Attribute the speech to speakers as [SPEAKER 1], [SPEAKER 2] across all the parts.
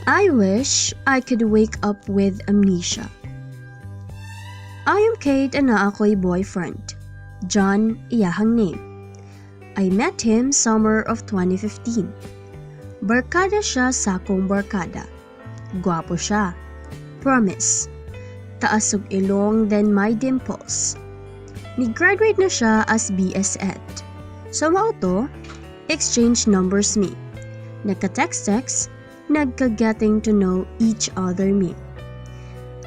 [SPEAKER 1] I wish I could wake up with amnesia. I am Kate and naa ko'y boyfriend. John iyahang name. I met him summer of 2015. Barkada siya sa akong barkada. Gwapo siya. Promise. Taas og ilong, then may dimples. Ni-graduate na siya as BS Ed. So mao to, exchange numbers mi. Nagka-text-text, nagka-getting to know each other mi.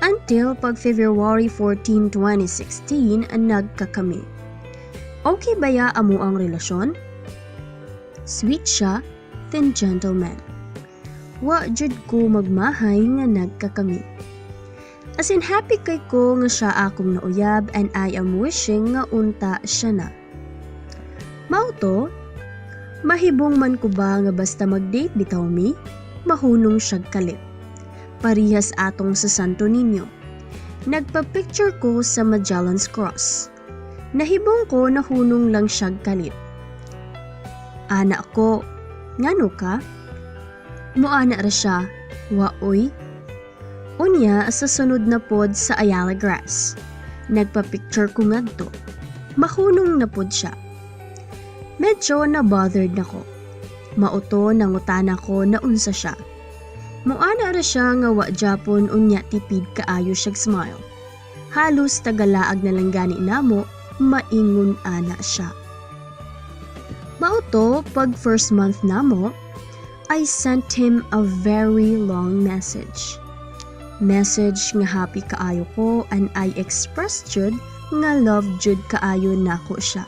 [SPEAKER 1] Until pag February 14, 2016, nagkakami. Okay ba ya amo ang relasyon? Sweet siya, then gentleman. Wa jud ko magmahay nga nagkakami. As in, happy kay ko nga siya akong nauyab and I am wishing nga unta siya na. Mao to, mahibong man ko ba nga basta mag-date bitaw mi, mahunong siyag kalit. Parihas atong sa Santo Niño. Nagpa-picture ko sa Magellan's Cross. Nahibong ko nahunong lang siyag kalit. Ana ko, "Ngano ka?" Muana ra siya, "Waoy." Unya sa sunod na pod sa Ayala Grass. Nagpa-picture ko ngadto. Mahunong na pod siya. Medyo na bothered na ko. Mao to nangutana ko na unsa siya. Muana ra siya nga wa japon, unya tipid kaayo siyag smile. Halos tagalaag na lang gani namo maingon ana siya. Mao to pag first month namo, I sent him a very long message. Message nga happy kaayo ko and I expressed jud nga love jud kaayo nako siya.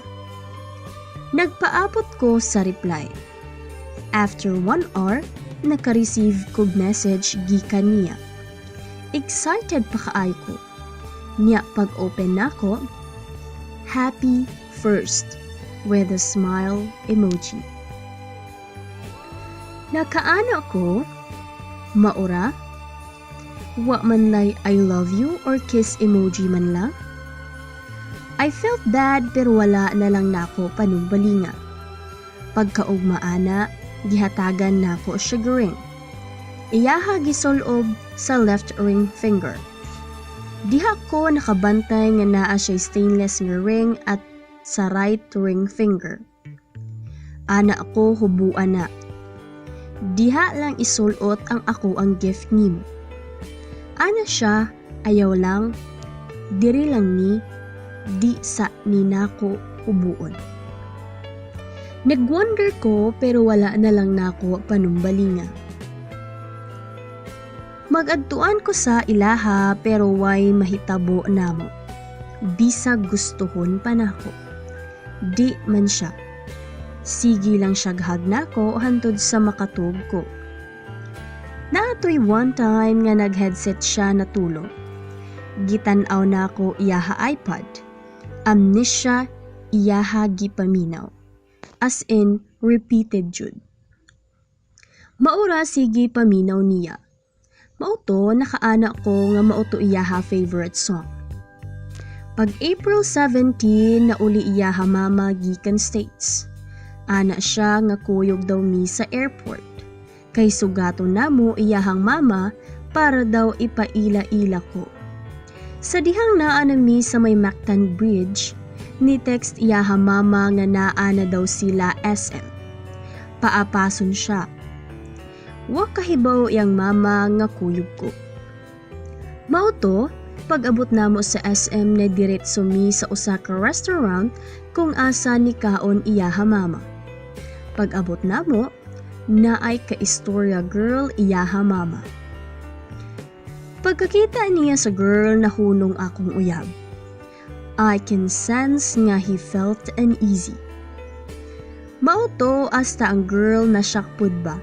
[SPEAKER 1] Nagpaabot ko sa reply. After 1 hour, naka-receive kog message gikan niya. Excited pa kaayo ko. Niya pag-open nako, "Happy first," with a smile emoji. Nakaana ko, "Maura? Wa man lay 'I love you' or kiss emoji man lang?" I felt bad pero wala na lang nako panumbalinga. Pagkaugma ana, gihatagan nako siya ring. Iyaha gisulob sa left ring finger. Diha ko nakabantay nga naa siya stainless nga ring at sa right ring finger. Ana ako, "Hubuan na. Diha lang isulot ang ako ang gift nimo." Ana siya, "Ayaw lang, diri lang ni, di sa ni nako hubuon." Nagwonder ko pero wala na lang nako panumbalinga. Magadtuan ko sa ilaha pero way mahitabo namo. Bisag gustuhon pa nako. Di man siya. Sige lang siya hug nako hantod sa makatug ko. Naatoy one time nga nag-headset siya natulog. Gitan-aw nako iyaha iPad. Amnesia iyaha gipaminaw. As in, repeated jud. Maura sige paminaw niya. Mao to nakaana ko nga mao to iyaha favorite song. Pag April 17 na uli iyaha mama gikan States. Ana siya nga kuyog daw mi sa airport. Kay sugaton namo iyahang mama para daw ipaila-ila ko. Sa dihang naa na mi sa may Mactan Bridge, ni text iyaha mama nga naa na daw sila SM. Paapason siya. Wa kahibaw iyang mama nga kuyog ko. Mao to, pag-abot namo sa SM na diretso mi sa usa ka restaurant kung asa ni kaon iyaha mama. Pag-abot namo, naay ka-istorya girl iyaha mama. Pagkakita niya sa girl, nahunong akong uyab. I can sense nga he felt uneasy. Mao to hasta ang girl na shock pud ba.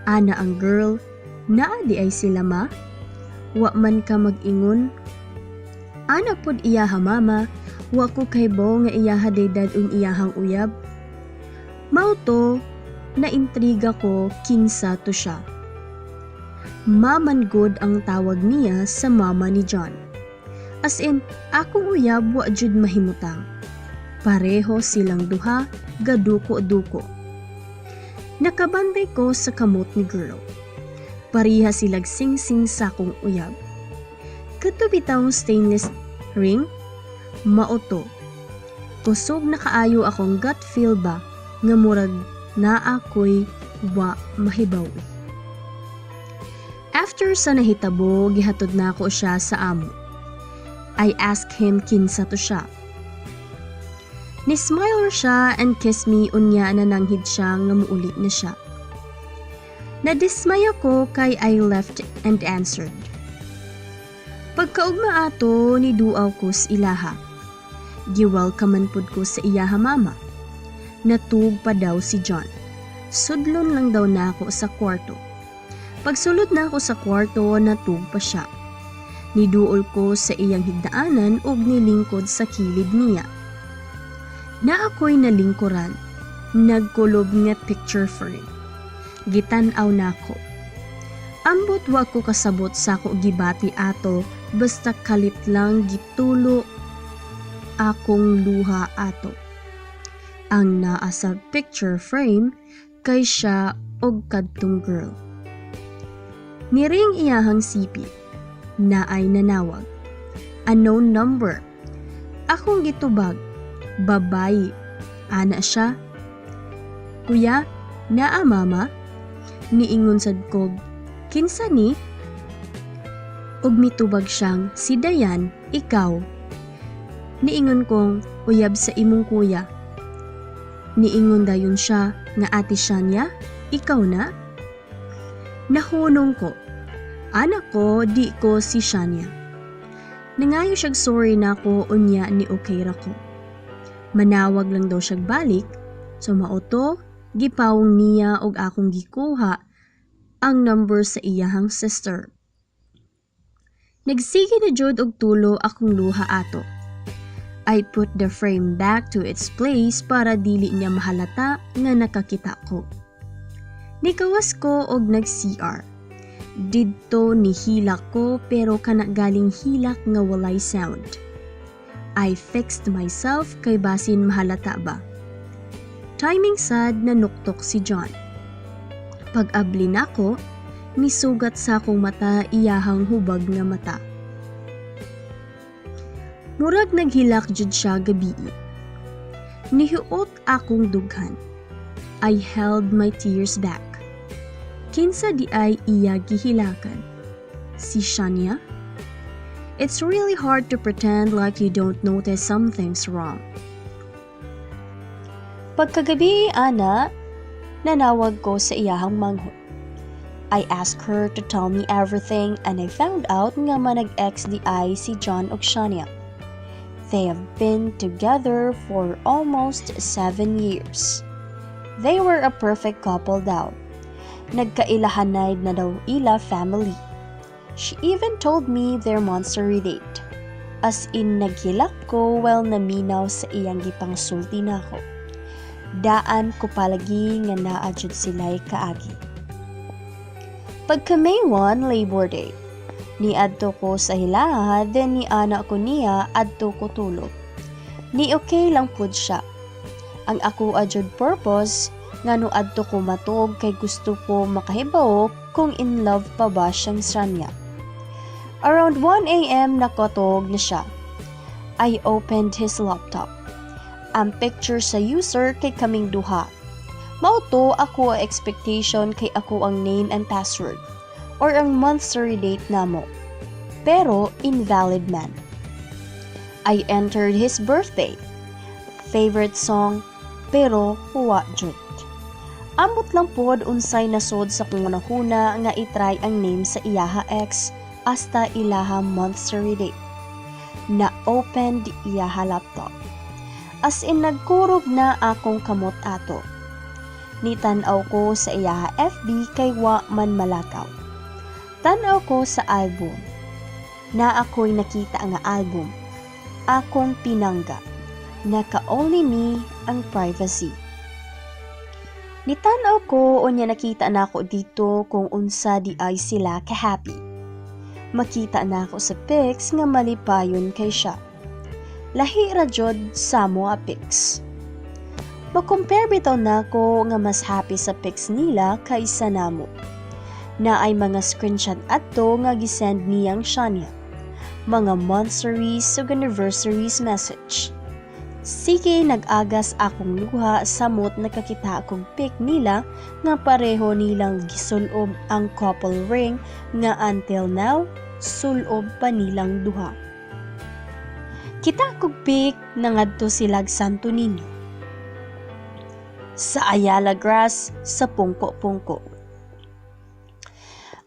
[SPEAKER 1] Ana ang girl, "Naa di ay sila, ma? Wa man ka mag-ingon?" Ana pod iyaha mama, "Wa ko kahibaw nga iyaha day dad-on iyahang uyab." Mao to, naintriga ko kinsa to siya. Maman gud ang tawag niya sa mama ni John. As in, akong uyab wa jud mahimutang. Pareho silang duha, gaduko-duko. Nakabantay ko sa kamot ni girl. Pareha silag singsing sa akong uyab. Kadto bitawng stainless ring, mao to. Kusog na kaayo akong gut feel ba nga murag naa ko'y wa mahibaw. After sa nahitabo, gihatod nako siya sa amo. I asked him kinsa to siya. Ni-smile siya and kiss me, unya nananghid siya nga muuli na siya. Nadismay ako kay I left unanswered. Pagkaugma ato, niduaw ko sa ilaha. Gi-welcome pud ko sa iyaha mama. Natug pa daw si John. Sudlon lang daw nako sa kwarto. Pagsulod nako sa kwarto, natug pa siya. Niduol ko sa iyang higdaanan ug nilingkod sa kilid niya. Naa ko'y nalingkuran. Nagkulob nga picture frame. Gitan-aw nako. Ambot wa ko kasabot sa ako gibati ato, basta kalit lang gitulo akong luha ato. Ang naa sa picture frame kay siya og kadtong girl. Niring iyahang CP. Naay nanawag. Unknown number. Akong gitubag. "Babayi." Ana siya. "Kuya, naa mama?" Niingon sad ko, "Kinsa ni?" Ug mitubag siyang, "Si Dayan, ikaw?" Niingon kong, "Uyab sa imong kuya." Niingon dayon siya nga, "Ate Shania, ikaw na?" Nahunong ko. Ana ko, di ko si Shania. Nangayo siyag sorry nako, unya ni okay ra ko. Manawag lang daw siyag balik, so mao to, gipawong niya og akong gikuha ang number sa iyahang sister. Nagsige na jud og tulo akong luha ato. I put the frame back to its place para dili niya mahalata nga nakakita ko. Nikawas ko og nag-CR. Didto nihilak ko, pero kana galing hilak nga walay sound. I fixed myself kay basin mahalata ba. Timing sad na nuktok si John. Pag-abli nako, nisugat sa akong mata iyahang hubag nga mata. Murag naghilak jud siya gabii. Nihuot akong dughan. I held my tears back. Kinsa diay iya gihilakan? Si Shania? It's really hard to pretend like you don't notice something's wrong. Pagkagabi, ana, nanawag ko sa iyahang manghod. I asked her to tell me everything and I found out nga manag-ex diay si John ug Shania. They have been together for almost 7 years. They were a perfect couple daw. Nagkailahanay na daw ila family. She even told me their monthsary date. As in, naghilak ko while naminaw sa iyang gipangsulti nako. Daan ko palagi nga naa jud sila'y kaagi. Pagka May 1, Labor Day, niadto ko sa hilaha, then ni ana ko niya adto ko tulog. Ni okay lang pud siya. Ang ako jud purpose nga adto ko matuog kay gusto ko makahibaw kung in love pa ba siyang Shania. Around 1 a.m. nakatog na siya. I opened his laptop. Ang picture sa user kay kaming duha. Mao to ako ang expectation kay ako ang name and password or ang monthsary date namo. Pero invalid man. I entered his birthday, favorite song, pero wa jud. Ambot lang pod unsay nasod sa kong hunahuna nga itry ang name sa iyaha ex hasta ilaha monthsary date. Na opened iyaha laptop. As in, nagkurog na akong kamot ato. Nitan-aw ko sa iyaha FB kay wa man malakaw. Tan-aw ko sa album. Na ako'y nakita nga album. Akong pinangga. Naka only me ang privacy. Nitan-aw ko, unya nakita nako dito kung unsa diay sila ka-happy. Makita nako sa pics nga malipayon kay siya. Lahi ra jud sa mo a pics. Ma-compare bitaw nako nga mas happy sa pics nila kaysa namo. Naay mga screenshot adto nga gisend niyang Shania. Mga monthsaries ug anniversaries message. Sige nag-agas akong luha samot nakakita kog pic nila nga pareho nilang gisulob ang couple ring nga until now sulob pa nilang duha. Kita kog pic na ngadto silag Santo Niño. Sa Ayala Grass sa Pungko-Pungko.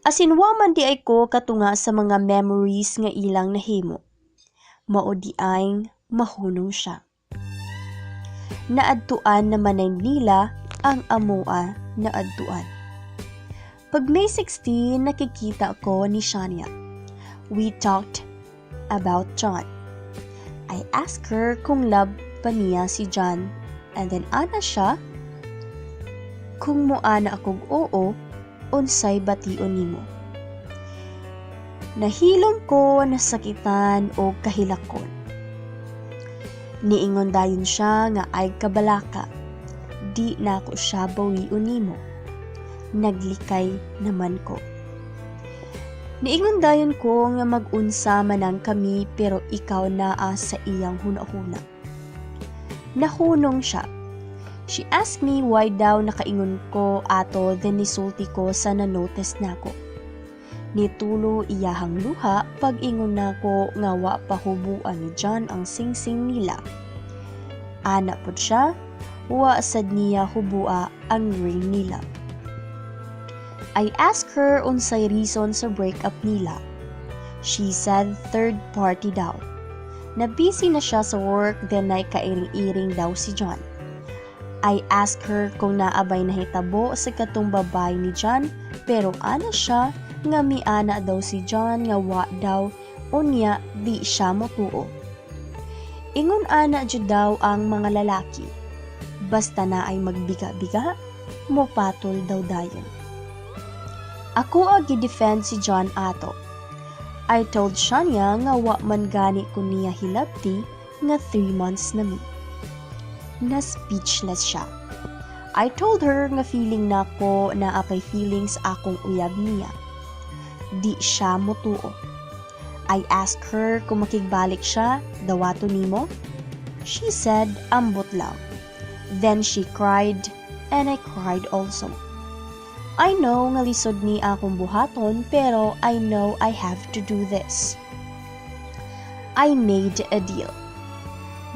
[SPEAKER 1] As in wa man diay ko katunga sa mga memories nga ilang nahimo. Mao diay mahunong siya. Naadtuan naman ay nila ang amoa na adtuan. Pag May 16, nakikita ko ni Shania. We talked about John. I asked her kung love pa niya si John and then ana siya, "Kung moana akong oo, unsay bation nimo?" Nahilom ko nasakitan og kahilakon. Niingon dayon siya nga ay kabalaka. Di nako siya bawion nimo. Naglikay naman ko. Niingon dayon ko nga mag-unsa man ang kami pero ikaw naa sa iyang hunahuna. Nahunong siya. She asked me why daw nakaingon ko ato, then nisulti ko sa na-notice nako. Nitulo iyahang luha pag ingon nako nga wa pa hubuan ni John ang singsing nila. Ana pod siya, wa sad niya hubua ang ring nila. I asked her unsay reason sa breakup nila. She said third party daw. Na busy na siya sa work, then nay kairing-iring daw si John. I asked her kung naabay nahitabo sa katong babae ni John, pero ana siya nga miana daw si John nga wa daw, unya di siya motuo. Ingon ana jud daw ang mga lalaki. Basta na ay magbiga-biga, mopatol daw dayon. Ako ang gi-defend si John ato. I told Shania nga wa man gani ko niya hilabti nga 3 months na mi. Na speechless siya. I told her nga feeling nako naa pay feelings akong uyab niya. Di siya motuo. I asked her kung makigbalik siya, dawato nimo? She said ambot lang. Then she cried and I cried also. I know nga lisod ni akong buhaton, pero I know I have to do this. I made a deal.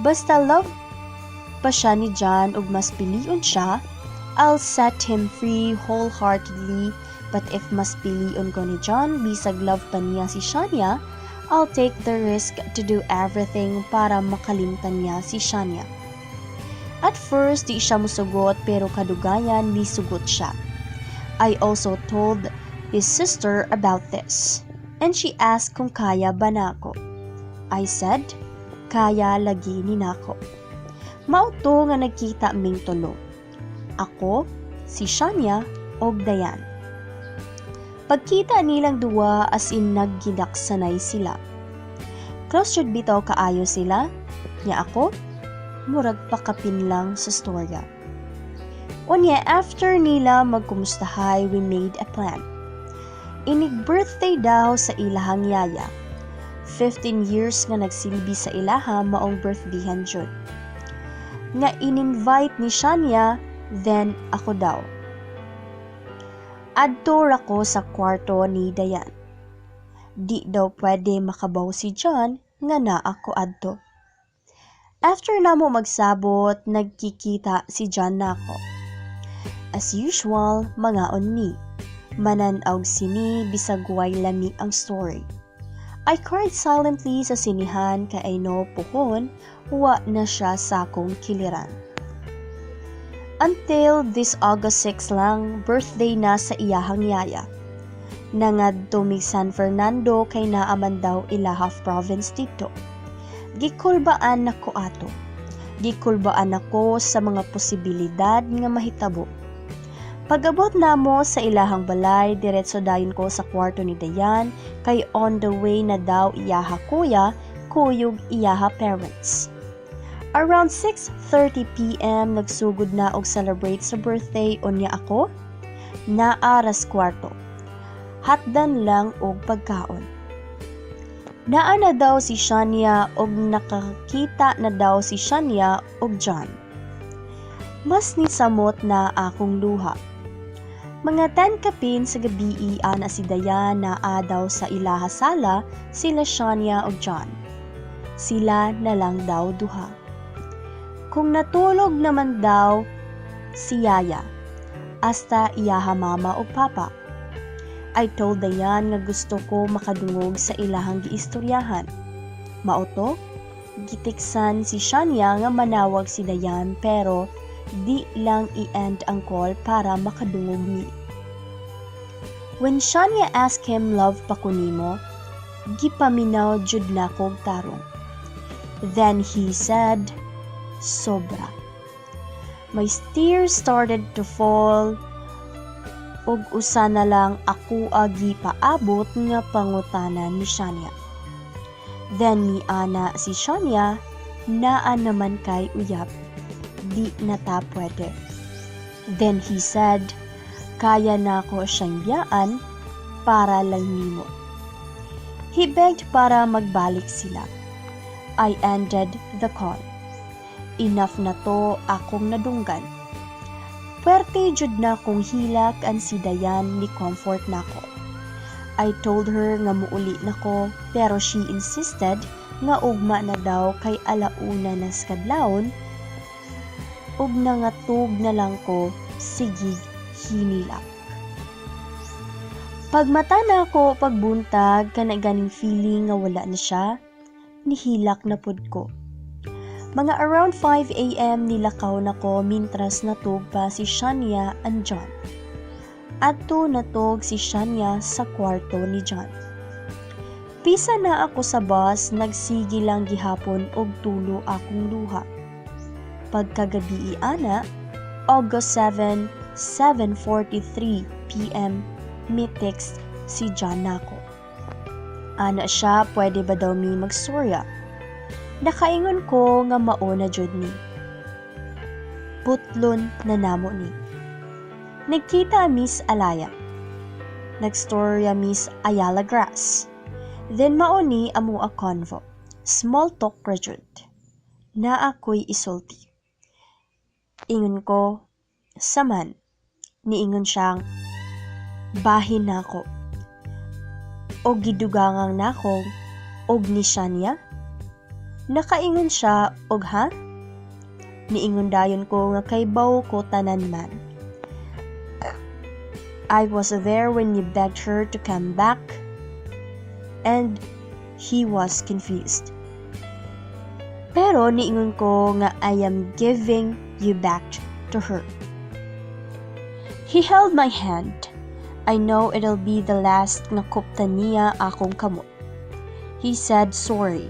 [SPEAKER 1] Basta love pa siya ni John ug mas pilion siya, I'll set him free wholeheartedly, but if mas pilion ko ni John bisag love pa niya si Shania, I'll take the risk to do everything para makalimtan niya si Shania. At first, di siya musugot, pero kadugayan misugot siya. I also told his sister about this and she asked kung kaya ba nako. I said, kaya lagi ni nako. Mao to nga nagkita ming tulo. Ako, si Shania, og Dayan. Pagkita nilang duwa, as in naggidaksanay sila. Close jud bitaw kaayo sila, nya ako, murag pakapin lang sa storya. Unya, after nila magkumustahay, we made a plan. Inig birthday daw sa ilahang yaya. 15 years nga nagsilbi sa ilaha, maong birthdayhan jud. Nga in-invite ni Shania, then ako daw. Adto ra ko sa kwarto ni Dayan. Di daw pwede makabaw si John nga naa ko adto. After namo magsabot, nagkikita si John nako. As usual, mangaon mi. Manan-awg sine bisag way lami ang story. I cried silently sa sinihan kay I know puhon wa na siya sa akong kiliran. Until this August 6 lang, birthday na sa iyahang yaya. Nangadto mig San Fernando kay naaman daw ilaha province dito. Gikulbaan nako ato. Gikulbaan ako sa mga posibilidad nga mahitabo. Pag-abot namo sa ilahang balay, diretso dayon ko sa kwarto ni Dayan kay on the way na daw iyaha kuya, kuyog iyaha parents. Around 6:30 p.m. nagsugod na og celebrate sa birthday, unya ako naa ras kwarto. Hatdan lang og pagkaon. Naa na daw si Shania og nakakita na daw si Shania og John. Mas nisamot na akong luha. Mga 10 kapin sa gabii, ana si Dayan, naa daw sa ilaha sala sila Shania og John. Sila na lang daw duha. Kung natulog naman daw si Yaya, hasta iyaha mama og papa. I told Dayan nga gusto ko makadungog sa ilahang giistoryahan. Mao to, giteksan si Shania nga manawag si Dayan pero di lang i-end ang call para makadungog mi. When Shania asked him, "Love pa ko nimo?" gipaminaw jud nako og tarong. Then he said, "Sobra." My tears started to fall ug usa na lang ako gipaabot nga pangutana ni Shania. Then miana si Shania, "Naa naman kay uyab. Di na ta pwede." Then he said, "Kaya nako siyang biyaan para lang nimo." He begged para magbalik sila. I ended the call. Enough na to akong nadunggan. Puwerte jud na kong hilak an si Dayan ni comfort nako. I told her nga muuli na ko pero she insisted nga ugma na daw kay alauna na sa kadlawon ug nangatog na lang ko sigig hinilak. Pagmata nako pagbuntag, kana ganing feeling nga wala na siya, nihilak na pud ko. Mga around 5 a.m. nilakaw na ko mintras natug pa si Shania and John. Adto natug si Shania sa kwarto ni John. Bisa na ako sa bus, nagsige lang gihapon og tulo akong luha. Pagkagabii ana, August 7, 7:43 p.m., mi-text si John nako. Ana siya, pwede ba daw mi magstorya? Nakaingon ko nga mao na jud ni. Putlon na namo ni. Nagkita mi sa Alaya. Nagstorya mi sa Ayala Grass. Then mao ni amo a convo. Small talk ra jud. Naa ko'y isulti. Ingon ko, "Saman." Niingon siyang, "Bahin nako." Og gidugangan nako, "Og ni Shania?" Nakaingon siya og, "Ha?" Niingon dayon ko nga kaybaw ko tanan man. I was there when you begged her to come back and he was confused. Pero niingon ko nga I am giving you back to her. He held my hand. I know it'll be the last nga kuptan niya akong kamot. He said sorry.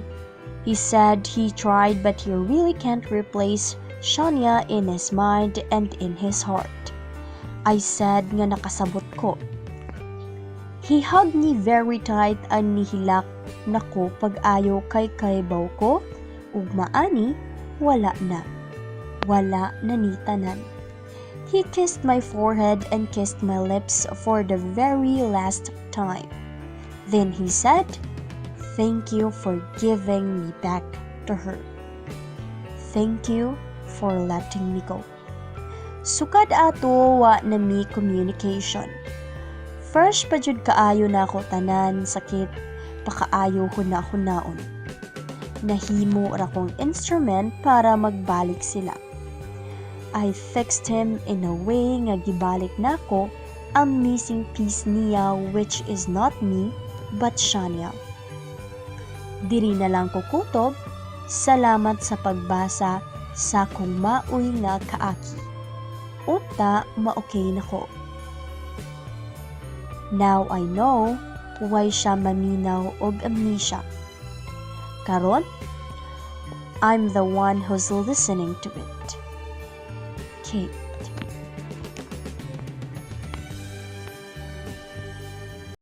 [SPEAKER 1] He said he tried but he really can't replace Shania in his mind and in his heart. I said nga nakasabot ko. He hugged me very tight and nihilak nako pag-ayo kay kaybaw ko ug maani wala na. Wala na ni tanan. He kissed my forehead and kissed my lips for the very last time. Then he said, "Thank you for giving me back to her. Thank you for letting me go." Sukad ato wa na mi communication. Fresh pa jud kaayo nako tanan, sakit pa kaayo huna-hunaon. Nahimo ra kong instrument para magbalik sila. I fixed him in a way nga gibalik nako ang missing piece niya, which is not me but Shania. Diri na lang ko kutob. Salamat sa pagbasa sa akong maoy nga kaaki. Unta ma-okay na ko. Now I know why siya maminaw og amnesia. Karon, I'm the one who's listening to it. Kate.